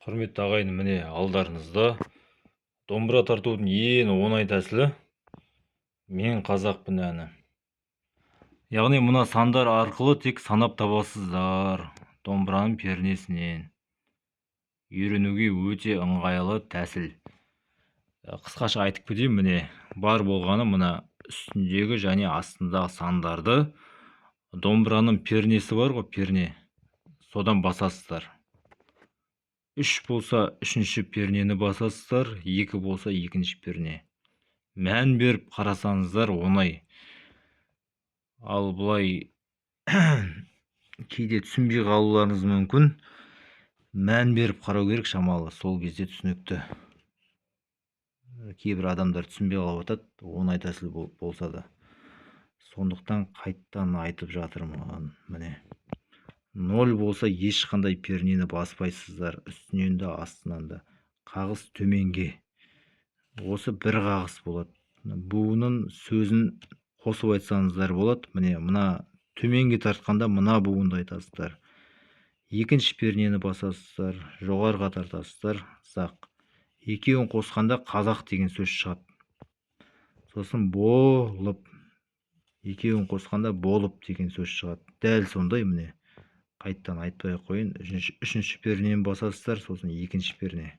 Құрметті ағайын, міне алдарыңызда домбыра тартудың ең оңай тәсілі «Мен қазақпын» әні. Яғни мына сандар арқылы тек санап табасыздар домбыраның пернесінен. Үйренуге өте ыңғайлы тәсіл. Қысқаша айтып кетейін, міне бар болғаны мына үстіндегі және астындағы сандарды домбыраның пернесі бар ғой, перне. Содан басасыздар. 3 болса үшінші пернені басасыздар, 2 болса екінші перне. Мән беріп қарасаңыздар оңай. Ал былай кейде түсінбей қалуларыңыз мүмкін. Мән беріп қарау керек шамалы, сол кезде түсінікті. Кейбір адамдар түсінбей қалып жатады, оңай тәсіл болса да. Сондықтан қайттан айтып жатырмын. Міне 0 болса ешқандай пернені баспайсыздар, үстінен де астынан да. Қағыс төменге. Осы бір қағыс болады. Буынын сөзін қосып айтсаңыздар болады. Міне мына төменге тартқанда мына буынды айтасыздар. Екінші пернені басасыздар, жоғарыға тартасыздар, зақ. Екеуін қосқанда қазақ деген сөз шығады. Сосын болып, екеуін қосқанда болып деген сөз шығады. Дәл сондай міне. Қайттан айтпай ақ қояйын. Үшінші пернені басасыздар, сосын екінші перне.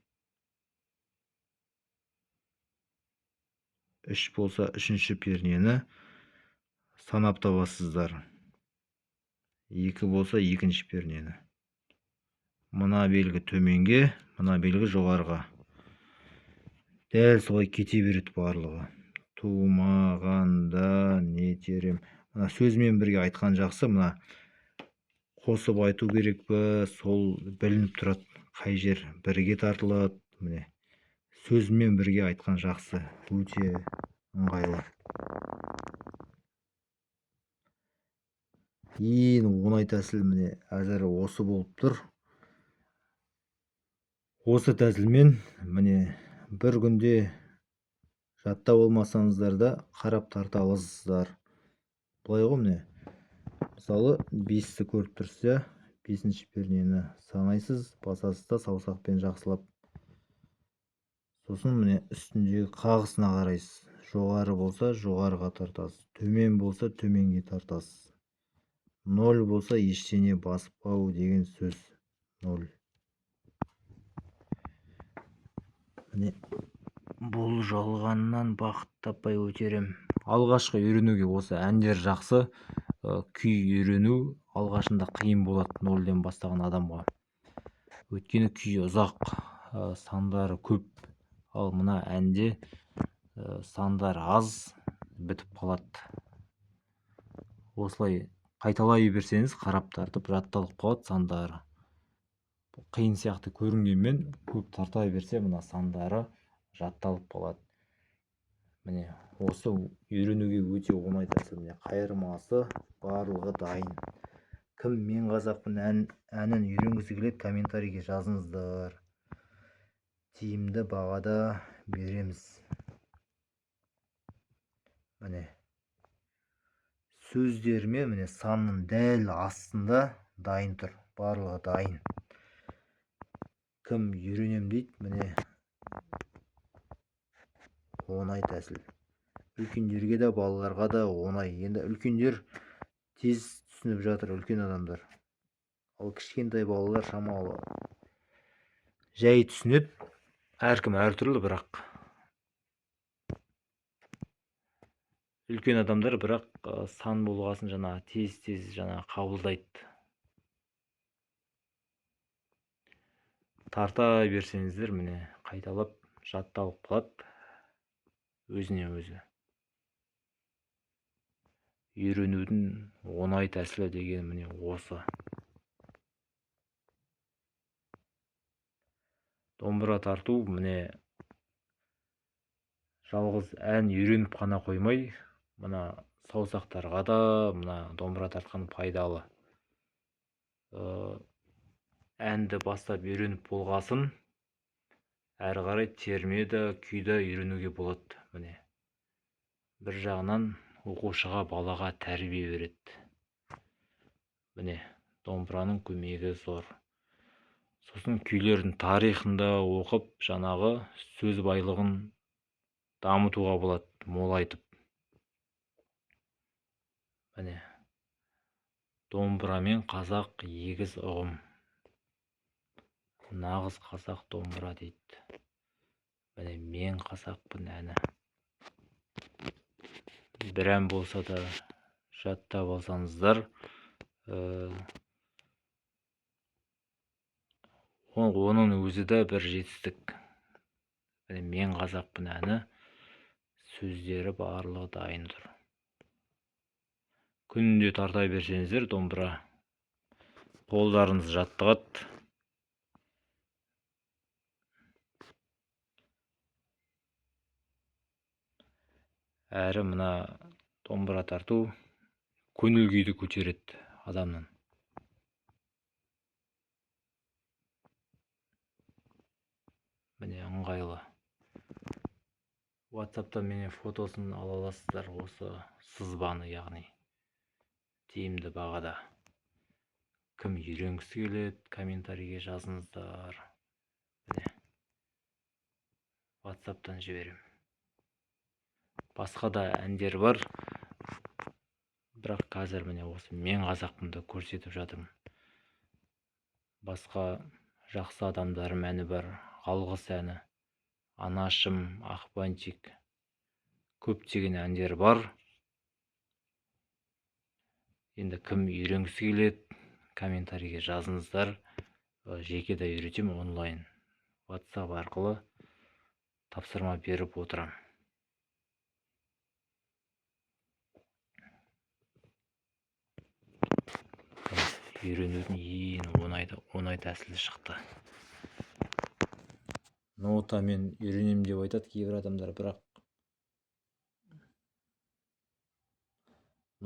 3 болса үшінші пернені санап табасыздар. 2 болса екінші пернені. Мына белгі төменге, мына белгі жоғарыға. Дәл солай кете береді барлығы. Тумағанда не терем. Мына сөзімен бірге айтқан жақсы, мына қосып айту керек пе, сол білініп тұрады, қай жер бірге тартылады. Міне сөзімен бірге айтқан жақсы, өте ыңғайлы. Ең оңай тәсіл міне әзір осы болып тұр. Осы тәсілмен міне бір күнде жаттап алмасаңыздар да қарап тарта аласыздар. Былай ғой міне. Мысалы 5-ті көріп тұрсыз, иә, 5-ші пернені санайсыз, басасыз да саусақпен жақсылап. Сосын міне үстіндегі қағысына қарайсыз. Жоғары болса жоғарыға тартасыз, төмен болса төменге тартасыз. 0 болса ештеңе баспау деген сөз. 0. Міне бұл жалғаннан бақыт таппай өтерем. Алғашқы үйренуге осы әндер жақсы. Күй үйрену алғашында қиын болады нөлден бастаған адамға. Өйткені күй ұзақ, сандары көп. Ал мына әнде сандар аз, бітіп қалады. Осылай қайталай берсеңіз қарап тартып жатталып қалады сандары. Қиын сияқты көрінгенмен көп тарта берсе мына сандары жатталып қалады. Міне осы үйренуге өте оңай тәсіл. Міне қайырмасы барлығы дайын. Кім «Мен қазақпын» әнін үйренгісі келеді, комментарийге жазыңыздар. Тиімді бағада береміз. Міне сөздеріме міне санның дәл астында дайын тұр, барлығы дайын. Кім үйренем дейді, міне оңай тәсіл. Үлкендерге де балаларға да оңай. Енді үлкендер тез түсініп жатыр, үлкен адамдар. Ал кішкентай балалар шамалы жай түсінеді. Әркім әртүрлі, бірақ үлкен адамдар бірақ сан болғасын жаңа тез-тез жаңа қабылдайды. Тарта берсеңіздер міне қайталап жатталып қалады өзіне өзі. Үйренудің оңай тәсілі деген міне осы. Домбыра тарту міне жалғыз ән үйреніп қана қоймай, мына саусақтарға да мына домбыра тартқан пайдалы. Әнді бастап үйреніп болғасын әрі қарай терме де, күйді үйренуге болады. Міне бір жағынан оқушыға, балаға тәрбие береді. Міне домбыраның көмегі зор. Сосын күйлердің тарихын да оқып, жаңағы сөз байлығын дамытуға болады, молайтып. Міне, домбыра мен қазақ егіз ұғым. Нағыз қазақ домбыра дейді. Міне, мен қазақпын әні. Бір ән болса да жаттап алсаңыздар, оның өзі де бір жетістік. Міне, мен қазақпын әні, сөздері барлығы дайын тұр. Күнде тарта берсеңіздер домбыра, қолдарыңыз жаттығады. Әрі мына домбыра тарту көңіл күйді көтереді адамның. Міне, ыңғайлы. WhatsApp'та менен фотосын ала аласыздар, осы сызбаны, яғни тиімді бағада. Кім үйренгісі келеді, комментарийге жазыңыздар. Міне, WhatsApp'тан жіберем. Басқа да әндер бар, бірақ қазір міне осы мен қазақпынды көрсетіп жатырмын. Басқа жақсы адамдарым әні бар, алғыс әні, анашым, ақ бантик, көптеген әндер бар. Енді кім үйренгісі келеді, комментарийге жазыңыздар. Жеке де үйретемін, онлайн WhatsApp арқылы тапсырма беріп отырамын. Үйренудің ең оңай тәсілі шықты. Нотамен үйренемін деп айтады кейбір адамдар, бірақ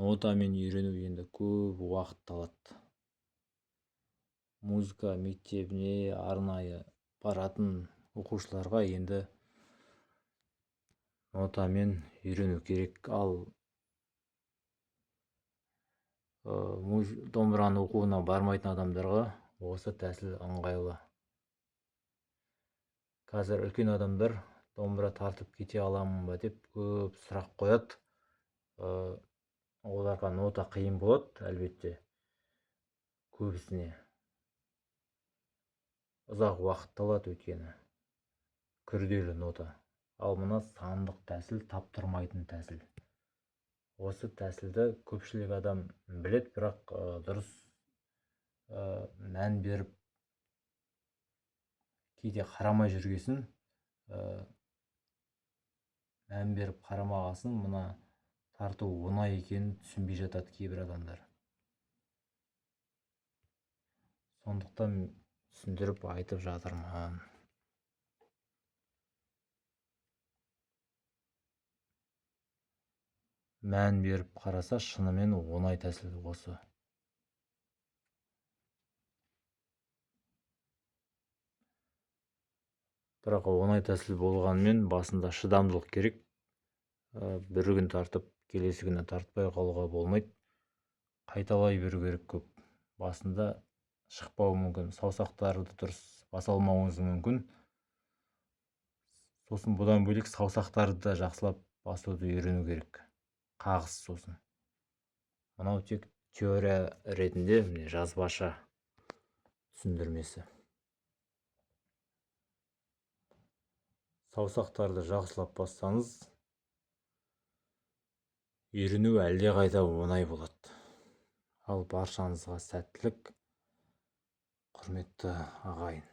нотамен үйрену енді көп уақыт алады. Музыка мектебіне арнайы баратын оқушыларға енді нотамен үйрену керек. Ал домбыраны оқуына бармайтын адамдарға осы тәсіл ыңғайлы. Қазір үлкен адамдар домбыра тартып кете аламын ба деп көп сұрақ қояды. Оларға нота қиын болады, әлбетте, көбісіне. Ұзақ уақыт алады, өйткені күрделі нота. Ал мына сандық тәсіл таптырмайтын тәсіл. Осы тәсілді көпшілік адам біледі, бірақ дұрыс мән беріп кейде қарамай жүргесін, мән беріп қарамағасын мына тарту оңай екенін түсінбей жатады кейбір адамдар. Сондықтан түсіндіріп айтып жатырмын. Мән беріп қараса, шынымен оңай тәсіл осы. Бірақ оңай тәсіл болғанымен басында шыдамдылық керек. Бір күн тартып, келесі күні тартпай қалуға болмайды. Қайталай беру керек көп. Басында шықпауы мүмкін, саусақтарды дұрыс баса алмауыңыз мүмкін. Сосын бұдан бөлек саусақтарды да жақсылап басуды үйрену керек. Қағыс сосын. Мынау тек теория ретінде, міне, жазбаша түсіндірмесі. Саусақтарды жақсылап бассаңыз, үйрену әлдеқайда оңай болады. Ал баршаңызға сәттілік, құрметті ағайын.